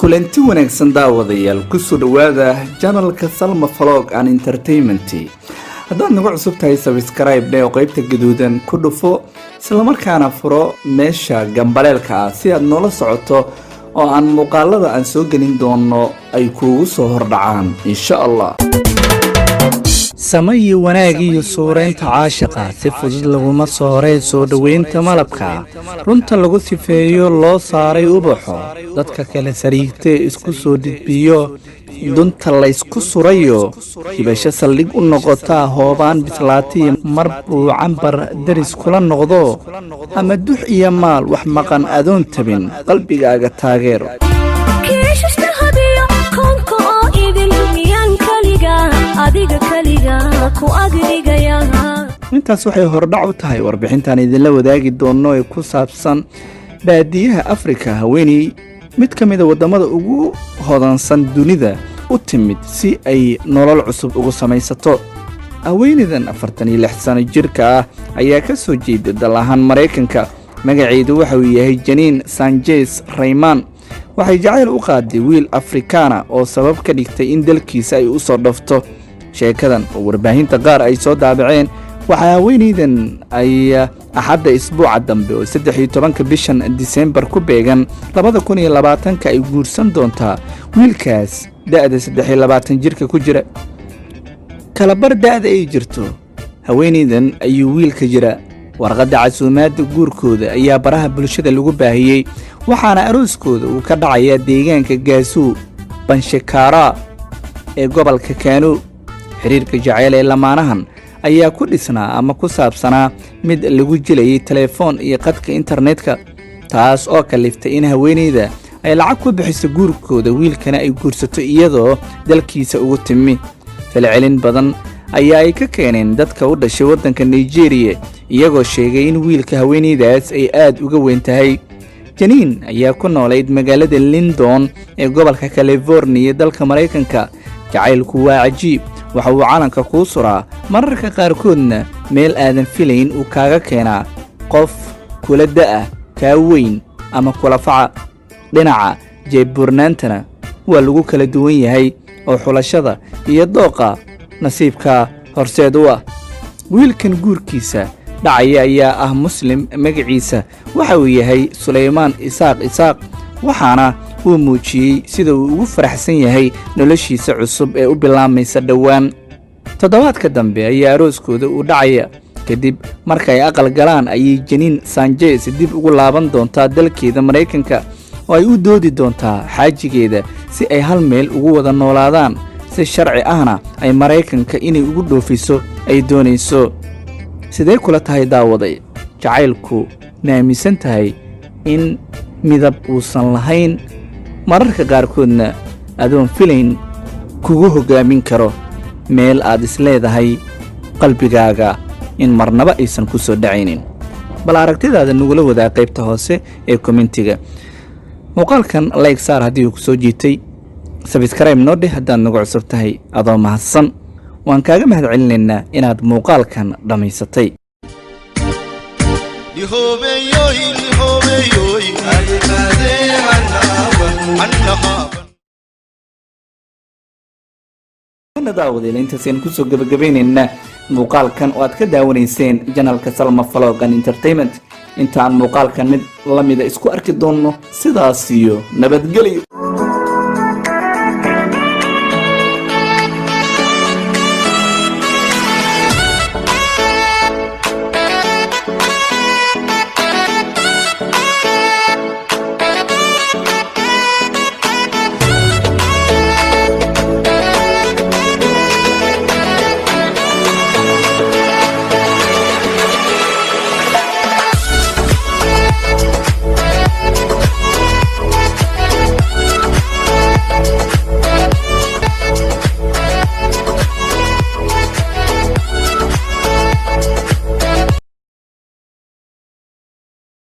Kulanti wanaagsan, daawadayaal. Kusoo dhowaada channelka Salma Vlog and Entertainment. Haddaad nagu cusub tahay, subscribe dheh oo qaybta gaduudan ku dhufo, islamarkaana furo meesha gambaleelka ah si aad noola socoto oo aan muuqaalada aan soo gelin doono ay kuugu soo hordhacaan, insha Allah. Samayi wanaag iyo suuraynta caashiqa si fudud laguma soorey. Soo dhoweynta malabka runta lagu sifeeyo loo saaray ubaxo, dadka kale sariigtee isku soo dhidbiyo, dunta laysku surayo, hibasho saldhig u noqotaa. Hoobaan bislaatiyi mar buu cambar deris kula noqdo, ama dux iyo maal wax maqan adoon tabin, qalbigaaga taageero. Kiishashtahabiyo koonka oo idil miyaan keliga, adiga keliga ku agdhigaya? Intaas waxay hordhac u tahay warbixintaan idinla wadaagi doonno ee ku saabsan baadiyaha Afrika, haweeney mid ka mida waddamada ugu hodansan dunida u timid si ay nolol cusub ugu samaysato. Haweeneydan 46 sano jirka ah ayaa ka soo jeeda dal ahaan Maraykanka. Magaceedu waxa uu yahay Janiin Sanchez Rayman. Waxay jacayl u qaaday wiil Afrikaana oo sabab ka dhigtay in dalkiisa ay u soo dhafto. Sheekadan oo warbaahinta qaar ay soo daabaceen, waxaa haweeneydan ay Axadda isbuuca dambe oo 13-ka bishan Disembar ku beegan 2020-ka ay guursan doontaa wiilkaas da'da 23 jirka ku jira. Kalabar da'da ay jirto haweeneydan ayuu wiilka jira. Warqadda casuumaadda guurkooda ayaa baraha bulshada lagu baahiyey, waxaana arooskooda uu ka dhacayaa deegaanka Gaasuu Banshikaara ee gobolka Kaano. Xiriirka jaceyl ee lamaanahan ayaa ku dhisnaa ama ku saabsanaa mid lagu jilayay telefoon iyo qadka internetka, taas oo kaliftay in haweeneyda ay lacag ku bixiso guurkooda, wiilkana ay guursato iyadoo dalkiisa ugu timi. Falcelin badan ayaa ay ka keeneen dadka u dhashay waddanka Nigeria, iyagoo sheegay in wiilka haweeneydaas ay aad uga weyn tahay. Janiin ayaa ku noolayd magaalada Lindon ee gobolka Californiya, dalka Maraykanka. Jacaylku waa cajiib. Waxa uu calanka kuu suraa, mararka qaarkoodna meel aadan filayn uu kaaga keenaa qof kula da'ah, kaa weyn ama kula faca. Dhinaca jeebbuurnaantana waa lagu kala duwan yahay oo xulashada iyo dooqa nasiibka horseed u ah. Wiilkan guurkiisa dhacaya ayaa ah Muslim. Magaciisa waxa uu yahay Sulaymaan Isaaq Isaaq, waxaana uu muujiyey sida uu ugu faraxsan yahay noloshiisa cusub ee u bilaamaysa dhowaan. Toddobaadka dambe ayaa arooskooda uu dhacaya. Kadib markay aqal galaan ayay Janiin Sanchez dib ugu laaban doontaa dalkeeda Maraykanka oo ay u doodi doontaa xaajigeeda si ay hal meel ugu wada noolaadaan, si sharci ahna ay Maraykanka inay ugu dhoofiso ay doonayso. Sidee kula tahay, daawaday? Jacaylku ma aaminsan tahay in midab uusan lahayn, mararka qaarkoodna adoon filayn kugu hoggaamin karo meel aad isleedahay qalbigaaga in marnaba aysan ku soo dhacaynin? Bal aragtidaada nagula wadaa qaybta hoose ee commentiga. Muuqaalkan like saar haddii uu ku soo jiitay, subscribe noo dheh haddaad nagu cusub tahay. Adoo mahadsan, waan kaaga mahad celinaynaa inaad muuqaalkan dhammaysatay. Lihobeyoy, lihobeyoy, annahaban. Daawadeel, intaasaynu kusoo gabagabaynaynaa muuqaalkan oo aad ka daawanayseen channelka Salma Vlog and Entertainment. Intaan muuqaalkan mid la mida isku arki doonno, sidaas iyo nabadgelyo.